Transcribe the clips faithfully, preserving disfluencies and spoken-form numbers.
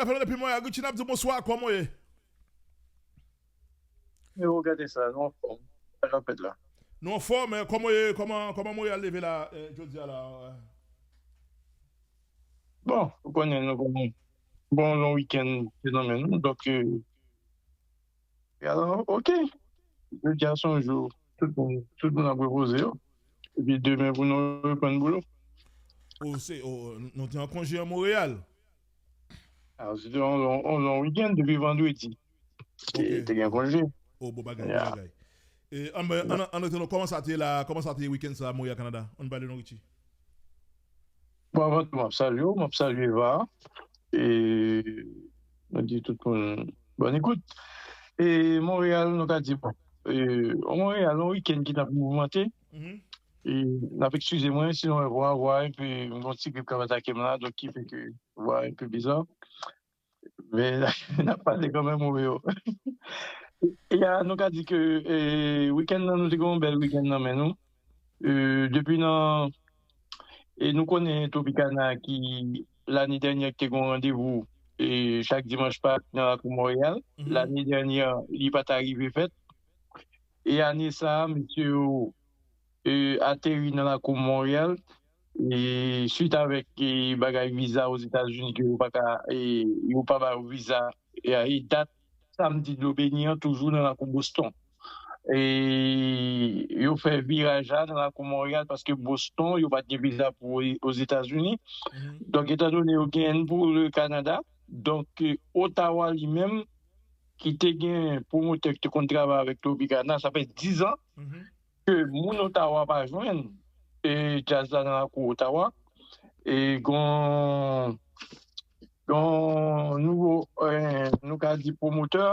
F M depi Montréal, Richie, n ap di w bonswa, kòman w ye? Yo, gade sa, nou anfòm. Sa k ap fèt la? Nou anfòm, men kòman w ye, kòman, kòman Montréal leve la, eh, jodi a la? Eh? Bon, ou konnen nou gon bon long wikenn te nan men nou, donk, eh, alò, ok. Jodi a se yon jou, tout moun, tout moun ap repoze yo. Epi demen pou nou reprann boulot. Oh, se, oh, nou te an konje an Montréal? Ah, se te yon long, yon long wikenn depi vandredi. Te, te gen konje. Oh, bon bagay, bon bagay. E, an, an, an, an, kòman sa te la, kòman sa te ye wikenn sa a Montréal, Kanada? Ann pale non, Richie. Bon, avan tou, m ap salye w, m ap salye Va. E nou di tout moun bòn ekout. E Montréal, nou ka di, bon, e, Montréal, yon wikenn ki t ap mouvmante. E n ap eskize mwen si nou wè vwa, vwa, epi m gon ti grip k ap atake m la, donk ki fè ke vwa enpe biza. Men n ap pale kanmenm, Romeo. Ya, nou ka di ke, eh, wikenn nan, nou te gen yon bèl wikenn nan men nou. Eh, depi nan, e nou konnen Tropicana ki, lane dènyè, ki te gen yon randevou, eh, chak dimanch Pak nan lakou Montréal. Lane dènyè, li pa t arive fèt. E ane sa a, mesye yo, eh, ateri nan lakou Montréal, e swit avèk, eh, bagay viza Ozetazini ke yo pa ka, eh, yo pa ba yo viza, e, e dat samdi dlo beni an toujou nan lakou Boston. E yo fè viraj la nan lakou Montréal paske Boston, yo pa t gen viza pou Ozetazini. Donk, etandone yo gen pou le Kanada, donk, eh, Ottawa li menm, ki te gen pwomotè ki te konn travay avèk Tropicana, sa fè diz an ke moun Ottawa pa jwenn, e, djaz la nan lakou Ottawa. E gon, gon nouvo, eh, nou ka di pwomotè,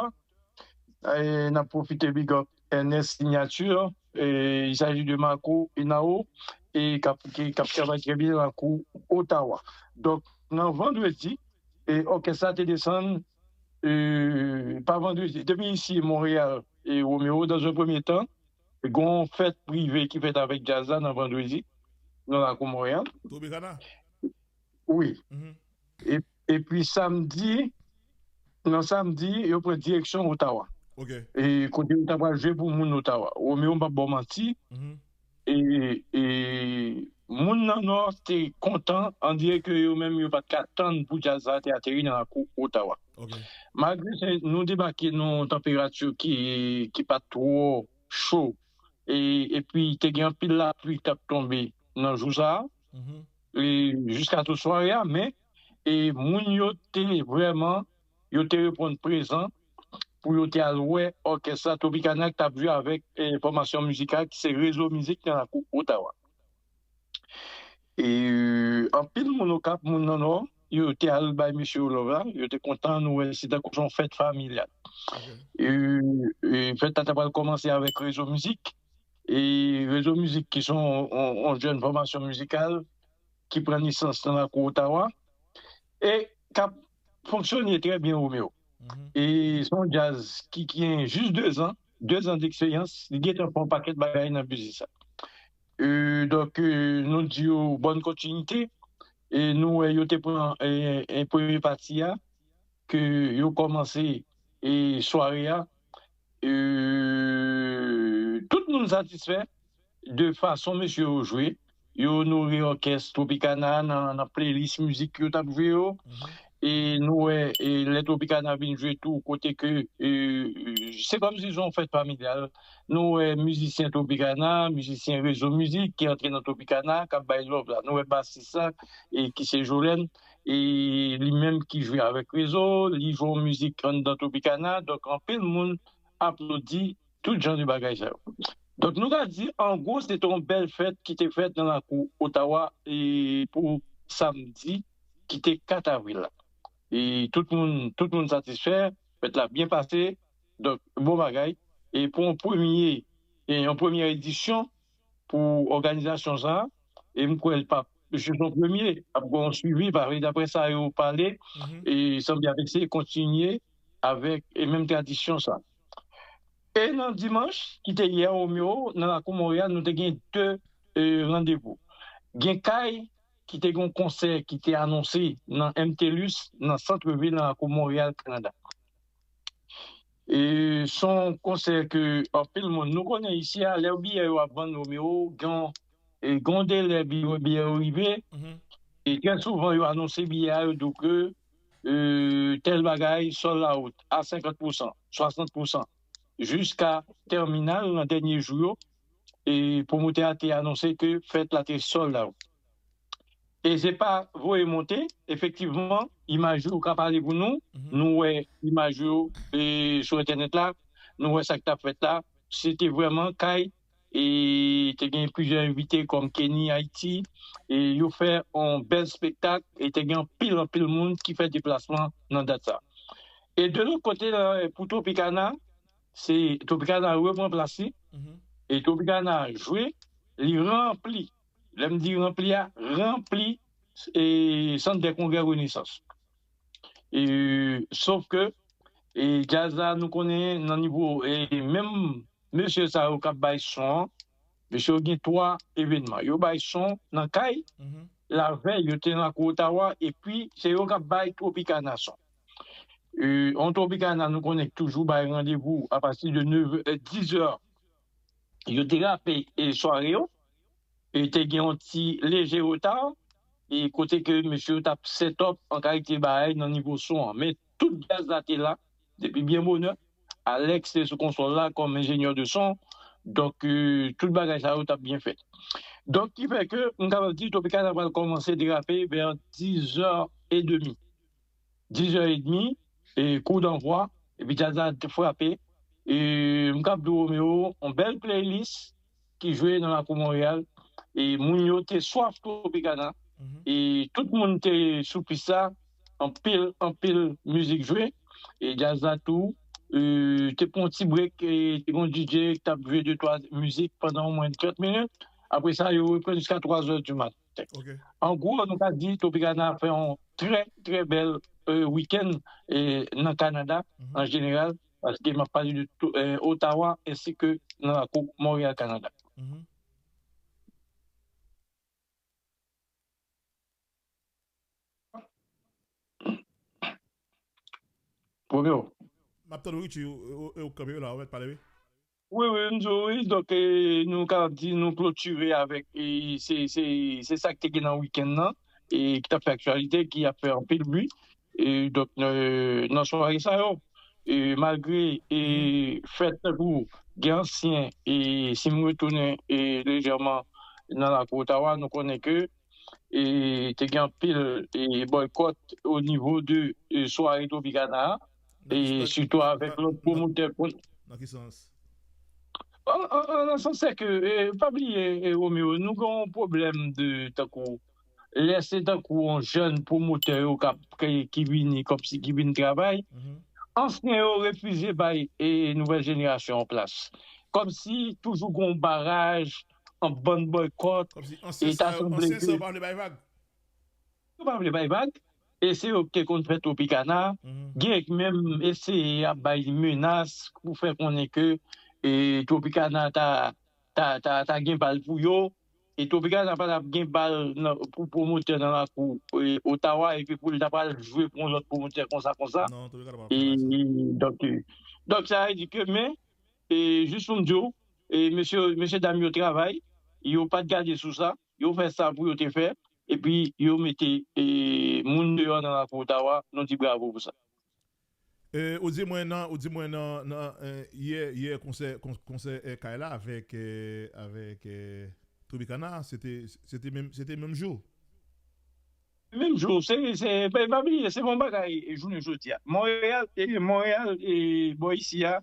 e, n ap pwofite big up Ernest Signature, e, il s'agit de Marco Henao, e k ap, ki, k ap travay trè byen nan lakou Ottawa. Donk, nan vandredi, e òkès la te desann, e, pa vandredi, depi isi, Montréal, e Romeo, dans un premier temps, gon fèt prive ki fèt avèk djaz la nan vandredi, nan lakou Montréal. Tropicana? Wi. E, epi samdi, nan samdi, yo pran direksyon Ottawa. E kote yo ta pral jwe pou moun Ottawa. Romeo, m p ap ba w manti, e, e moun nan Nò te kontan, on dirait que yo menm yo pa t ka tann pou djaz sa te ateri nan lakou Ottawa. Malgre se, nou debake nan yon tanperati ki, ki pa t twò cho, e, epi te gen anpil lapli k t ap tonbe nan jou sa a, e, jiskatou sware a, men, e, moun yo te vrèman, yo te reponn prezan pou yo te al wè òkès la, Tropicana, k t ap jwe avèk, e, fòmasyon mizikal ki se Rezo Mizik nan lakou Ottawa. E, anpil moun Okap, moun nan Nò, yo te al bay mesye yo love la, yo te kontan, nou wè, se tankou se yon fèt familyal. E, e fèt la ta pral kòmanse avèk Rezo Mizik. E Rezo Mizik, ki se yon, yon, yon jèn fòmasyon mizikal ki pran nesans nan lakou Ottawa e k ap fonksyone trè byen, Romeo. E se yon djaz ki, ki gen jis dezan, dezan deksperyans, li gentan fè yon pakèt bagay nan biznis la. E, donk, e, nou di yo bòn kontinite. E nou wè yo te pran, e, e premye pati a, ke yo kòmanse, e, sware a. E, tout moun satisfè de fason mesye yo jwe. Yo onore òkès Tropicana nan, nan playlist mizik yo t ap jwe yo. E nou wè, e lè Tropicana vin jwe tou, kote ke, e, se kòmsi se yon fèt familyal. Nou wè mizisyen Tropicana, mizisyen Rezo Mizik ki antre nan Tropicana, k ap bay love la. Nou wè basis la, e ki se Jolène, e li menm ki jwe avèk Rezo, li jwe yon mizik anndan Tropicana. Donk, anpil moun aplodi tout jan de bagay sa yo. Donk, nou ka di, an gwo, se te yon bèl fèt ki te fèt nan lakou Ottawa, e pou samdi ki te kat avril la. E tout moun, tout moun satisfè, fèt la byen pase. Donk, bon bagay. E pou yon premye, e yon premyè edisyon pou òganizasyon sa a, e m kwè l p ap jis yon premye, ap gen yon swivi, paske daprè sa yo pale, e sanble y ap eseye kontinye avèk, e menm tradisyon sa. E nan dimanch, ki te yè, Romeo, nan lakou Monreyal, nou te gen de, e, randevou. Gen kay ki te gen yon konsè ki te anonse nan M T L U S, nan sant vil, nan lakou Monreyal, Kanada. E se yon konsè ke anpil moun, nou konnen isi a, lè biyè yo ap vann, Romeo, gen yon, e gen yon delè biyè, biyè yo rive. E trè souvan, yo anonse biyè a, yo di w ke, e, tèl bagay sold out a senkant pousan, swasant pousan, jiska tèminal nan dènye jou yo, e pwomotè a te anonse ke fèt la te sold out. E se pa voye monte, efektivman, imaj yo ka pale pou nou. Nou wè imaj yo, e, sou entènèt la, nou wè sa k t ap fèt la. Se te vrèman kay, e te gen plizyè envite kòm Kenny Haiti, e yo fè yon bèl espektak, e te gen anpil, anpil moun ki fè deplasman nan dat sa. E de lòt kote, la, pou Tropicana, se Tropicana repran plas li, e Tropicana jwe, li ranpli. Lè m di ranpli a, ranpli, e, Sant dè Kongrè Renesans. E, sof ke, e, djaz la, nou konnen nan nivo, e, menm mesye sa yo k ap bay son an, mesye yo gen twa evenman. Yo bay son nan kay, lavèy, yo te nan lakou Ottawa, epi se yo k ap bay Tropicana son. E, yon Tropicana, nou konnen k toujou bay randevou apati de nèf, e, diz è, yo derape, e, sware yo, e te gen yon ti leje reta, e kote ke mesye yo t ap set up an kalite bagay nan nivo son an. Men tout djaz la te la, depi byen bonè. Alex te sou konsòl la kòm enjenyè de son. Donk, e, tout bagay sa yo t ap byen fèt. Donk, ki fè ke m kapab di Tropicana pral kòmanse derape vè diz è edmi. Diz è edmi, e, kou danvwa, epi djaz la frape. E, m kab di w, Romeo, yon bèl playlist ki jwe nan lakou Monreyal. E moun yo te swaf Tropicana. E tout moun te sou pis la. Anpil, anpil mizik jwe. E djaz la tou, e, te pran yon ti brek. E te gen yon D J ki t ap jwe de twa mizik pandan omwen trant minit. Apre sa, yo reprann jiska twa zè di maten. An gwo, nou ka di Tropicana fè yon trè, trè bèl, e, wikenn, e, nan Kanada an jeneral, paske m ap pale de tou, e, Ottawa ensi ke nan lakou Monreyal, Kanada. Romeo. M ap tann ou, Richie, ou, ou, ou kanpe la, ou mèt pale, wi. Wi, wi, m di w, wi. Donk, e, nou ka di nou klotire avèk, e, se, se, se sa k te gen nan wikenn nan, e ki t ap fè aktyalite, ki ap fè anpil bri. E, donk, e, nan sware sa yo, e, malgre, e, fèt tankou gen ansyen, e, si m retounen, e, lejèman nan lakou Ottawa, nou konnen ke, e, te gen anpil, e, bòykòt o nivo de, e, sware Tropicana a, e, sitou avèk lòt pwomotè. Nan ki sans? An, an, an, nan sans se ke, e, pa bliye, e, Romeo, nou gen yon pwoblèm de, tankou, lè se tankou yon jèn pwomotè yo k ap, ki, ki vini, kòmsi ki vin travay, ansyen yo refize bay, e, nouvèl jenerasyon an plas. Kòmsi toujou gen yon baraj, yon bann bòykòt, e ta sanble ke yo pa vle bay vag. E se yo ki te konn fè Tropicana. Gen k menm eseye ap bay menas pou fè konnen ke, e, Tropicana ta, ta, ta, ta gen bal pou yo. E Tropicana pa t ap gen bal nan, pou pwomotè nan lakou, e, Ottawa, epi pou l ta pral jwe pou yon lòt pwomotè konsa, konsa. E, donk, e, donk, sa vle di ke, men, e, jis pou m di w, e, mesye, mesye dam yo travay, yo pa t gade sou sa, yo fè sa pou yo te fè, epi yo mete, e, moun deyò nan lakou Ottawa, nou di bravo pou sa. E, ou di mwen nan, ou di mwen nan, nan, e, yè, yè konsè, kon-, konsè, e, kay la avèk, e, avèk, e, Tropicana, se te, se te menm, se te menm jou. Menm jou, se, se, pa, pa bliye, se bon bagay, e, jounen jodi a. Monreyal, e, Monreyal, e, bò isi a,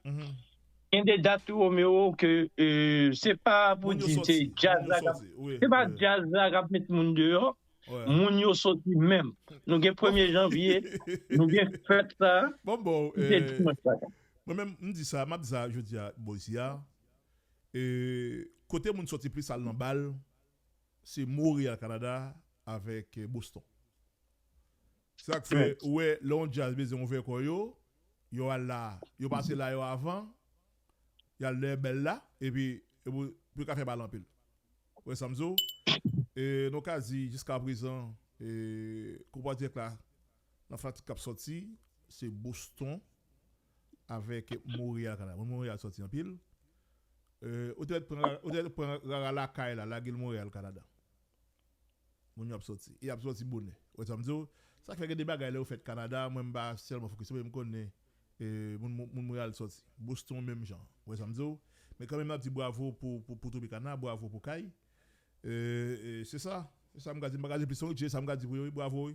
gen de dat, Romeo, ke, e, se pa pou di se djaz la k ap, se pa djaz la k ap met moun deyò. Moun yo soti menm. Nou gen premye janvye, nou gen fèt sa, ki se dimanch sa. Mwen menm, m di sa, m ap di sa jodi a, bò isi a. E, kote moun soti plis al nan bal, se Montréal, Kanada, avèk, e, Boston. Se sa k fè, ou wè, lè yon djaz bezwen ouvè kò yo, yo al la, yo pase la yo avan, y al dèyè bèl la, epi, epi, pou yo ka fè bal anpil. Ou wè sa m di w? E nou ka di jiska prezan, e, konpa dirèk la, nan fanatik k ap sòti, se Boston avèk Montréal Canada. Mwen, Montréal sòti anpil. E, ou te pran, ou te pran rara lakay la, lage l Montréal Canada. Moun yo ap sòti. E ap sòti bonè. Ou wè sa m di w? Sa k fè gen de bagay lè yo fèt Kanada, mwen m pa sèlman fokis, men m konnen e, moun, moun, moun Montréal sòti. Boston menm jan. Ou wè sa m di w? Men kanmenm n ap di bravo pou, pou, pou Tropicana, bravo pou Kay. E, e, se sa. Se sa m ka di. M pa ka di plis non, Richie, sa m ka di pou yo, wi, bravo, wi.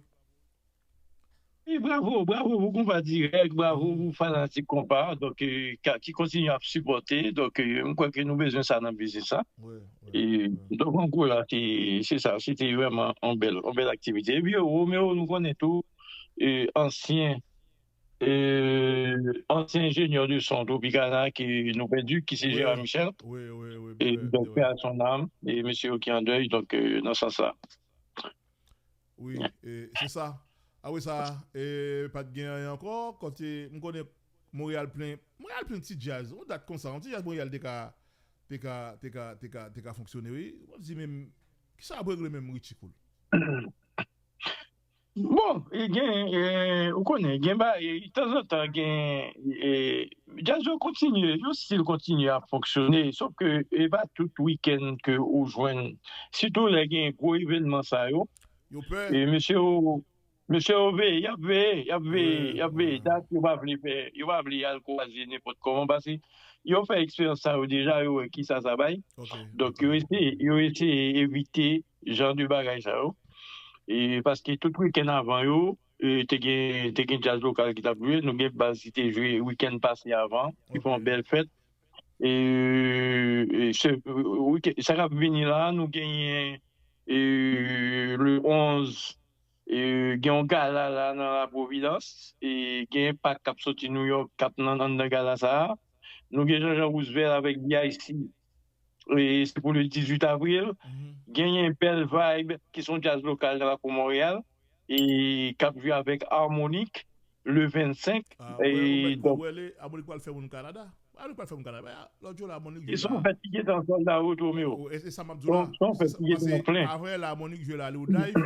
Wi, bravo, bravo pou konpa dirèk, bravo pou fanatik konpa, donk, e, ka- ki kontinye ap sipòte, donk, e, m kwè ke nou bezwen sa nan biznis la. Wi, E, wi, wi. Donk, an gwo la, se se sa, se te vrèman yon bèl, yon bèl aktivite. Epi, Romeo, nou konnen tou, e, ansyen, e, ansyen enjenyè de son Tropicana ke nou pèdi, ki se Wi, Gérard Michel, wi, wi, wi, e, wi, donk, wi. Paix à son âme, e mesye yo ki an dèy, donk, e, nan sans la. Wi, e, se sa. Apre sa, e, pa t gen anyen ankò. Kote, m konnen Montréal plen, Montréal plen ti djaz. Yon dat konsa, yon ti djaz Montréal te ka, te ka, te ka, te ka, te ka fonksyone, wi. Mwen di menm, kisa ap regle menm Richie Cool? Bon, e gen, e, ou konnen, gen ba, e, tanzantan gen, e, djaz yo kontinye, yo still kontinye ap fonksyone, sof ke e pa tout wikenn ke ou jwenn, sitou lè gen gwo evènman sa yo, Yo pè. E mesye yo, mesye yo veye, y ap veye, y ap veye, Wi, y ap veye wi. Dat, yo pa vle fè, yo pa vle al kwaze nenpòt kòman, paske yo fè eksperyans sa yo deja, yo wè kisa sa bay. Ok, Donk, ok. Yo eseye, yo eseye evite jan de bagay sa yo. E paske tout wikenn avan yo, e, te gen, te gen djaz lokal ki t ap jwe, nou gen baz ki te jwe wikenn pase avan, ki fè yon Ok. Bèl fèt. E, e, se, wikenn, sa k ap vini la, nou genyen, e, le onz, e, gen yon gala la nan La Providence, e, gen Pac k ap soti New York, k ap nan, anndan gala sa a. Nou gen Jean-Jean Roosevelt avèk B I C, e, se pou le dizuit avril. Mhm. Genyen Bèl Vibe, ki se yon djaz lokal nan lakou Monreyal, e k ap jwe avèk Harmonic le vennsenk. Ah, E, wè, ou mèt donk, wè li, Harmonic pral fè moun Kanada. Harmonic pral fè moun Kanada. Wè, lòt jou la, Harmonic e jwe se yon la. fèt ki gentan sòld out, Romeo. Ou- E e sa m ap di Se w yon la. se yon fèt Se- ki gentan Paske plen. Avan yè la, Harmonic jwe la, li Live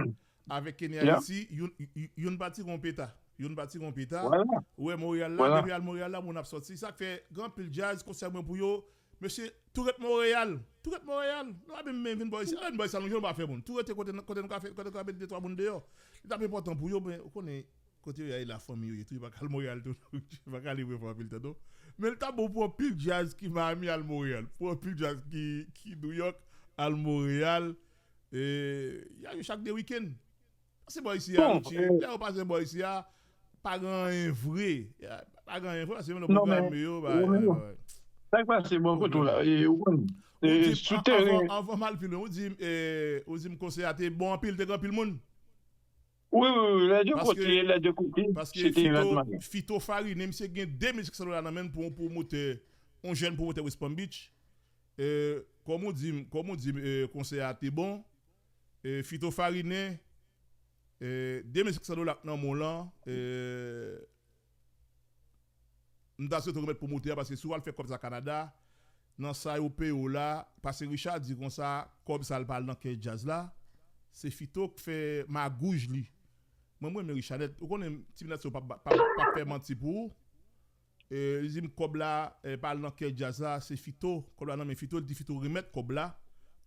avèk Kenny Yeah. Haiti, youn y- y- youn pati gon peta. Youn pati gon peta. Vwala. Ou wè Montréal la, Vwala. depi al Montréal la, moun ap sòti. Sa k fè gen anpil djaz, konsè mwen pou yo. Mesye, tou ret Montréal. Tou ret Montréal. Nou pa menm vin bò isi. Vin bò isi, nou jwenn pa fè moun. Tou rete kote, kote nou ka fè, kote nou ka mete de twa moun deyò. Li t ap enpòtan pou yo, men ou konnen kote yo ye la, fanmi yo ye tou, yo pa ka al Montréal tou. Yo pa ka livre fò anpil tan, non. Men li t ap bon pou anpil djaz ki Miami al Montréal. Pou anpil djaz ki, ki New York al Montréal. E, y a yo chak de wikenn. Pase bò isi a, Bon, Richie. e, Lè yo pase bò isi a, pa gen anyen vre. Ya, pa gen anyen vre, paske menm lè Non, men, pwograme yo, ba, Romeo, ba, ba. Sa k pase bò kote w la, Pwoblèm. E, ou konn, Ou e, di m, sou a- teren. Avan, avan m al pi lwen, ou di m, e, ou di m konsè a te bon anpil, te gen anpil moun. Wi, wi, wi, lè de Paske, kote, lè de kote, paske se te yon lòt Fito, mannyè. Fito Farine, misye gen de mil senk san dola nan men l pou yon pwomotè, yon jèn pwomotè West Palm Beach. E, kòm ou di m, kòm ou di m, e, konsè a te bon, e, Fito Farine, e, de mil senk san dola k nan men w lan, e, m ta swete w remèt pwomotè a, paske si w al fè kòb sa Kanada, nan sa yo peye w la, paske Richard di konsa, kòb sa l pa al nan kès djaz la, se Fito k fè magouj li. Mwen, mwen renmen Richard nèt. Ou konnen Ti Minèt yo p ap, p ap, p ap fè manti pou ou. E, li di m kòb la, e, pa al nan kès djaz la, se Fito. Kòb la nan men Fito, li di Fito remèt kòb la.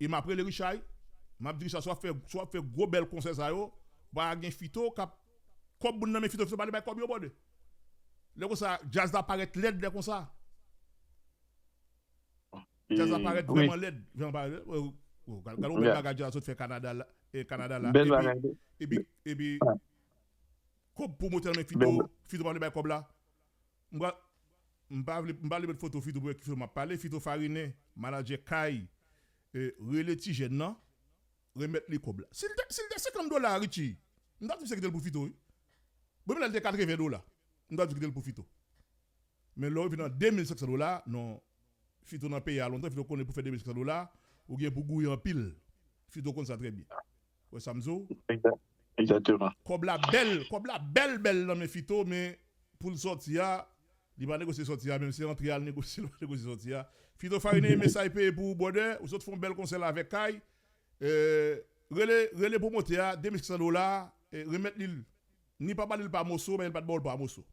E m ap rele Richard, wi. M ap di Richard, si w ap fè, si w ap fè gwo bèl konsè sa yo, w pa gen Fito k ap kòb moun nan men Fito, Fito pa vle bay kòb yo, brother. Lè konsa, djaz la parèt lèd lè konsa. Djaz la parèt vrèman lèd. Vrèman parèt lèd. Gade yon bèl bagay djaz la sot fè Kanada la. E Kanada la. Epi, epi, epi, kòb pwomotè nan men Fito, Fito pa vle bay kòb la. M pa vle, m pa vle met foto Fito pou wè ki Fito m ap pale. Fito Farine, manadjè Kay, e, rele ti jèn nan, remèt li kòb la. Si l te, si l te senkant dola, Richie, m t ap di m se kite l pou Fito, wi. Bon, men lè l te katreven dola, m t ap di kite l pou Fito. Men lè w vin nan de mil senk san dola, non, Fito nan peyi a lontan, Fito konnen pou fè de mil senk san dola, ou gen pou gouye anpil. Fito konn sa trè byen. Ou wè sa m di w? Egzakteman. Kòb la bèl, kòb la bèl, bèl nan men Fito, men pou l sòti a, li pa negosye sòti a, menm se antre a l negosye, li pa negosye sòti a. Fito Farine, mesaj peye pou ou, brother, ou sot fè yon bèl konsè la avèk Kay. E, Rele, rele pwomotè a, de mil senk san dola, e, remèt li l. Ni pa ba li l pa moso, men li pa t ba w l pa moso.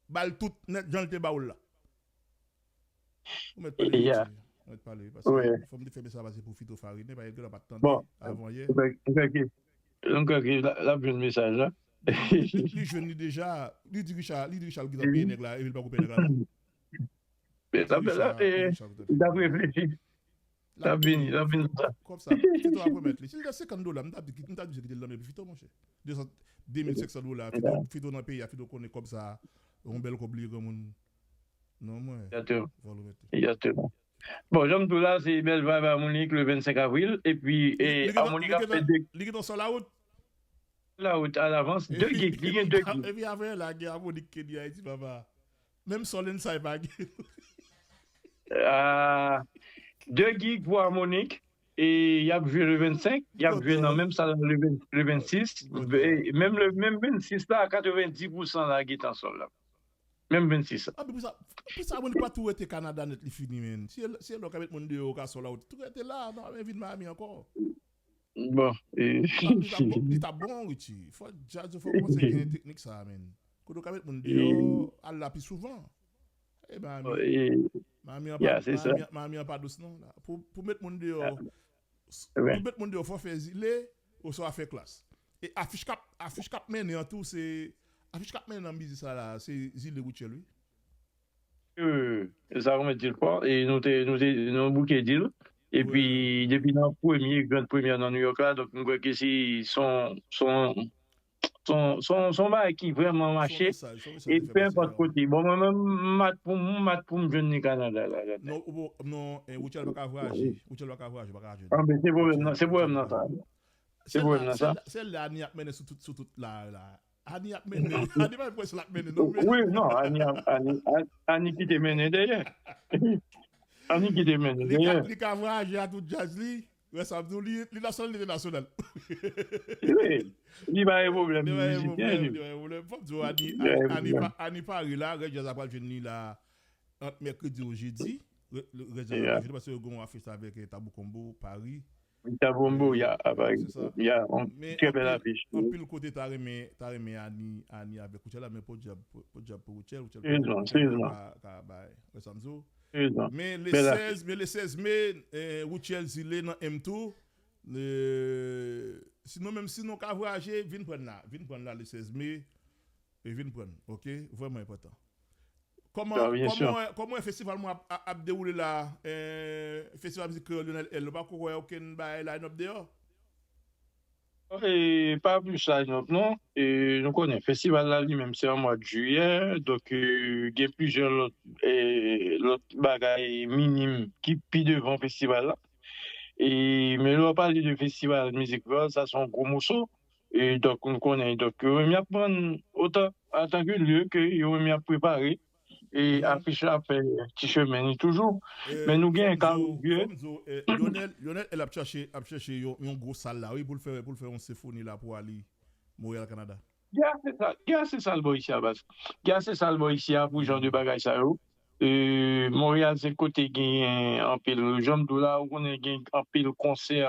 Ba l tout nèt jan l te ba w l la. Ou mèt pale, Richie. Ou mèt pale, paske fò m te fè mesaj pase pou Fito Farine, paske l pa t tande avan yè. Bon, m kwè ke, m kwè ke l ap jwenn mesaj la. Li jwenn li deja, li di Richard, li di Richard gentan peye nèg la, epi l pako peye nèg la non. Li t ap reflechi. L ap vini, l ap vini sa. Kòb sa, Fito ap remèt li. Si l te senkant dola, m t ap di, m t ap di kite l nan men Fito, monchè. De san, de mil senk san dola, Fito, Fito nan peyi a, Fito konnen kòb sa, yon bèl kòb li ye granmoun. Non, mwen. Vòlò mèt li. Exactement. Bon, jan m di w la, se bèl vibe Harmonik le vennsenk avril. Epi, e, Harmonik ap fè de. Li gentan sou lawout? Lawout alavans, de gig, li gen de gig. Epi avè la, gen Harmonik ke di Ayiti, papa. Menm sòl ensay pa gen. Ah, de gig pou Harmonik. E y ap jwe le vennsenk, y ap jwe nan menm sal le ven- le vennsis. E menm le, menm vennsis la, katrevendis pousan la gentan sòl la. Menm vennsis la. Ah, men pou sa, pou sa, moun pa tou rete Kanada nèt li fini, men. Si, si lè w ka met moun deyò, ou ka sòl out. Tou rete la, non, men vin Miami ankò. Bon, e. Li t ap bon, li t ap bon, Richie. Fò djaz yo fò kòmanse gen teknik sa, men. Kote w ka met moun deyò, al la pi souvan. E Miami. Miami an pa, Miami, Miami an pa dous non. La. Pou, pou met moun deyò, pou met moun deyò, fò fè zile, oswa fè klas. E afich k ap, afich k ap mennen an tou, se, afich k ap mennen nan mizik sa la, se zile Rutshelle, wi. Wi, wi, wi. Sa ou mèt di l fò, e nou te, nou te, nou bouke di l. Epi, depi nan premye, grand premyè nan New York la, donk, m kwè ke se, son, son, son, son, son bagay ki vrèman mache. E pe enpòt kote. Bon, mwen menm, m mat pou m, m mat pou m jwenn li Kanada la. Non, ou, non, eh, Rutshelle pa ka vwayaje. Rutshelle pa ka vwayaje, pa ka jwenn. Ah, men se pwoblèm nan, se pwoblèm nan sa. Se pwoblèm nan sa. Se la, se la, se la ni ap mennen sou tout, sou tout la, la. Ani ap mennen. Ani pa pwès l ap mennen non, men. Wi, non, Ani ap, Ani, Ani, Ani kite mennen dèyè. Ani kite mennen dèyè. Li ka, li ka vwayaje a tout djaz li. Wè sa m di w, li, li nasyonal, li entenasyonal. Wi, li pa gen pwoblèm. Li pa gen pwoblèm, li pa gen pwoblèm. Fò m di w, Ani, Ani, Ani pa, Ani pare la, rès djaz la pral jwenn li la ant mèkredi ou jedi. Rès djaz la pral jwenn li paske yo gen yon afich avèk, eh, Tabou Combo, Paris. Tabou Combo, ya, a Paris. Ya, yon trè bèl afich. Anpil kote ta renmen, ta renmen Ani, Ani avèk Rutshelle la, men podyab, podyab pou Rutshelle, Rutshelle pa ka bay. Wè sa m di w. Men le sèz, men le sèz me, eh, Rutshelle Zile nan M two. Eh, sinon, menm si nou ka vwayaje, vin pran n la. Vin pran n la le sèz me. E vin pran n, oke? Vrèman enpòtan. Kòman, kòman, kòman festival mwen ap, ap, ap dewoule la? Eh, festival mizik kreyòl Lionel L, nou pa ko wè okenn bagay line up deyò? E pa plis line up non. E nou konnen festival la li menm se an mwa jiyè, donk, eh, gen plizyè lòt, eh, lòt bagay minim ki pi devan festival la. E, men lè w pale de festival mizik kreyòl, sa se yon gwo moso. E donk, nou konnen, donk, yo menm y ap pran otan, antanke lye ke yo menm y ap prepare. E afich la ap fè ti chemen li toujou. Men nou gen Carlosvieux. Fò m di w, eh, Lionel, Lionel L ap chèche, ap chèche yon, yon gwo sal la, wi, pou l fè, pou l fè yon senfoni la pou ale Montréal, Canada. Gen ase sal, gen ase sal bò isi a, baz. Gen ase sal bò isi a pou jan de bagay sa yo. E, Montréal se kote genyen anpil, jan m di w la, ou konnen gen anpil konsè,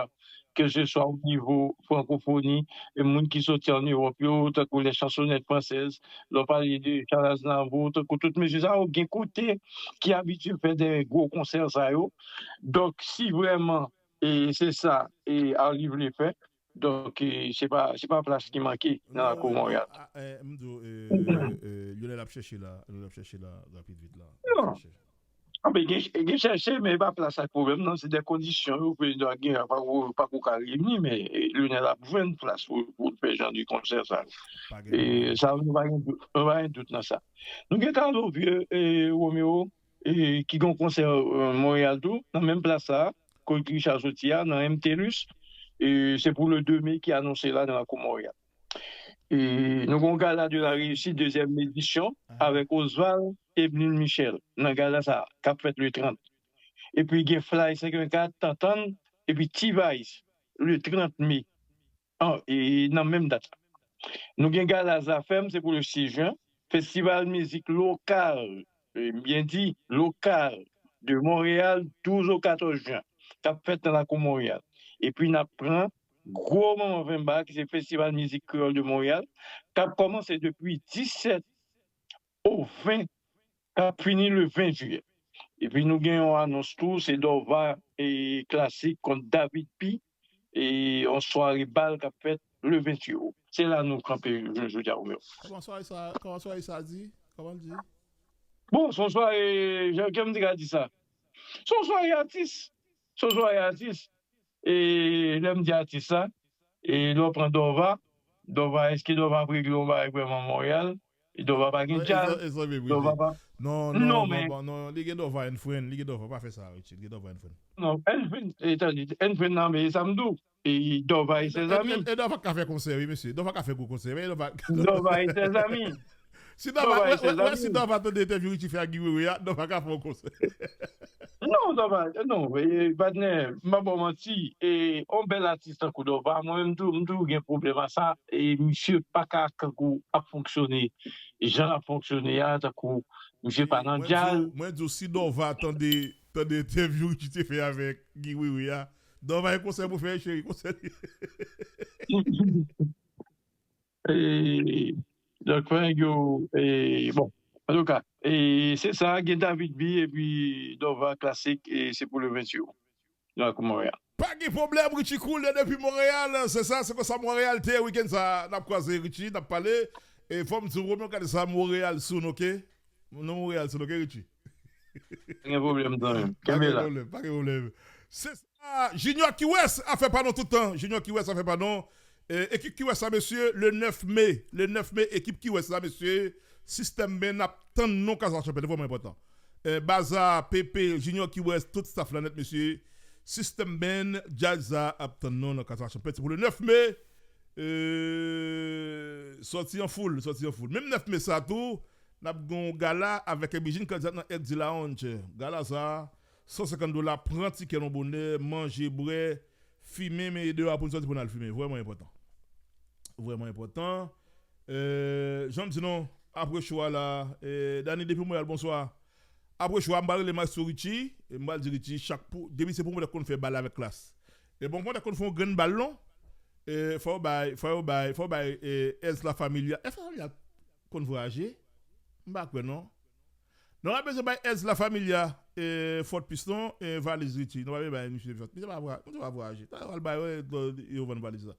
ke se swa o nivo frankofoni, e moun ki soti an Ewòp yo, tankou les chansonnettes françaises, lè w pale de Charles Aznavour, tankou tout mesye sa yo, gen kote ki abitye fè de gwo konsè sa yo. Donk, si vrèman, e se sa, e Arly vle fè, donk, e, se pa, se pa plas ki manke nan lakou Montréal. M di w, e, e, Lionel ap chèche la, Lionel ap chèche la, rapid vit la. Non. Anben, gen, gen chèche, men e pa plas la k pwoblèm nan, se de kondisyon yo, prezidan gen pa ko, pa ko ka reyini, men, e, Lionel ap jwenn plas pou, pou l fè jan de konsè sa. E sa, nou pa gen dout, nou pa gen dout nan sa. Nou gen Carlosvieux, e, Romeo, e, ki gen yon konsè, e, Montréal tou, nan menm plas sa, kot Richard soti a, nan M T Luce, e, se pou le de me ki anonse la nan lakou Montréal. E, nou gen yon gala de la réussite, dezyèm edisyon, avèk Osval Emeline Michel, nan gala sa, k ap fèt le trant. Epi gen Fly senkannkat, Tantann, epi T-Vice, le trant me. An, e, nan menm dat la. Nou gen gala Zafèm, se pou le sis jen. Festival mizik lokal, e, byen di, lokal, de Montréal, douz au quatorze juin, k ap fèt nan lakou Montréal. Epi n ap pran gwo Manman Venba, ki se Festival Mizik Kreyòl de Montréal, k ap kòmanse depi disèt o ven, k ap fini le ven jiyè. Epi nou gen yon anons tou, se Dòva e Klasik kont David P, e yon sware bal k ap fèt le venntuit. Se la nou kanpe jodi a, Romeo. Kòman sware sa, kòman sware sa di? Kòman l di? Bon, se yon sware, jan ke m te ka di sa. Se yon sware atis. Se yon sware atis. E lè m di atis sa, e lè w pran Dòva, Dòva, èske Dòva ap regle yon bagay vrèman Monreyal? E Dòva pa gen djaz. Dòva pa. Non, non, non, non, non, li gen Dòva and Friend, li gen Dòva, pa fè sa, Richie, li gen Dòva and Friend. Non, and Friend, e tande, and Friend nan, men sa m di w. E Dòva e sèzami. E Dòva ka fè konsè, wi, mesye. Dòva ka fè gwo konsè, men Dòva. Dòva e sèzami. Si Dòva, wè, wè, si Dòva tande entèvyou Richie fè ak Guy Wewe a, Dòva ka fè yon konsè. Non, Dòva, non, e, patnè, m pa ba w manti, e, yon bèl atis tankou Dòva, mwen menm tou, m toujou gen pwoblèm a sa, e misye pa ka kankou ap fonksyone, jan l ap fonksyone a, tankou misye pa nan djaz. Mwen di w, si Dòva tande, tande entèvyou Richie te fè avèk Guy Wewe a, Dòva e konsè pou fè, cheri, konsè li. E, donk, frè yo, e, bon, antouka, e, se sa, gen David B, epi Dòva Klasik, e se pou le venntuit. Donk, Monreyal. Pa gen pwoblèm, Richie Cool depi Monreyal, se sa, se konsa Monreyal te, wikenn sa, n ap kwaze, Richie, n ap pale, e fò m di w, Romeo, gade sa, Monreyal soon, oke? Non, Monreyal soon, oke, Richie? Pa gen pwoblèm, zanmi m. Kenbe la. Pa gen pwoblèm, pa gen pwoblèm. Se sa, Junior Key West, afè pa non tout tan. Junior Key West, afè pa non. E, ekip Key West la, mesye, le nèf me. Le nèf me, ekip Key West la, mesye. System Band ap tann nou Kaz Lachanpèt, vrèman enpòtan. E, Baza, Pepe, Junior Key West, tout staff la nèt, mesye. System Band, djaz la ap tann nou nan Kaz Lachanpèt. Se pou le nèf me. E, sòti an foul, sòti an foul. Menm nèf me sa tou, n ap gen yon gala avèk Ebijin Kadilak nan Eddy Lounge. Gala sa, san senkant dola, pran tikè non bonè, manje, bwè, fimen, men e deyò a pou n sòti pou n al fimen. Vrèman enpòtan. Vrèman enpòtan. E, jan m di nou, apre cho a la, e, Dani depi Monreyal, bonswa. Apre cho a, m pral rele Maestro Richie, e m pral di Richie, chak pou, depi se pou mwen konn fè bal avèk Klass. E bon, mwen konn fè yon grenn bal, non? E, fò yo bay, fò yo bay, fò yo bay, e, Ernst La Familia. Ernst La Familia konn vwayaje? M pa kwè, non. Non, w ap bezwen bay Ernst La Familia, e, Ford Piston, e, valiz Richie. Non, w ap bezwen bay misye Ford. Misye pa vwa-, misye pa vwayaje. Talè w al bay, wè, yo vann valiz la.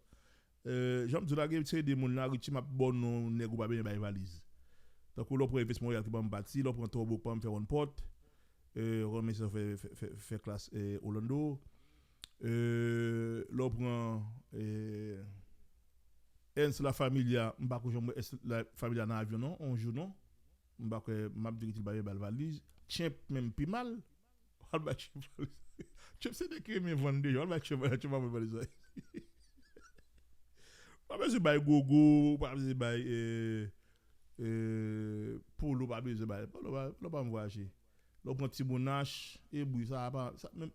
E, jan m di w la, gen seri de moun la, Richie, m ap ba w non nèg ou pa bezwen bay valiz. Tankou lè w pran Yves Montréal ki ban m pati, lè w pran Tòbo ki ban m fè wonn pòt, e, Romain Saint fè, fè, fè, fè Klass, e, Orlando. E, lè w pran, e, Ernst La Familia, m pa ko janm wè Ernst La Familia nan avyon non, yon jou non. M pa kwè, m ap di Richie l pa bezwen bay valiz. Champ menm pi mal. W al bay Champ valiz. Champ se nèg ki renmen vann deyò. W al bay Champ valiz, Champ pa vann valiz la. W pa bezwen bay Gogo, w pa bezwen bay, e, e, Polo, w pa bezwen bay. Polo pa, Polo pa vwayaje. Lè w pran Ti Monash, e bri, sa pa, sa, menm,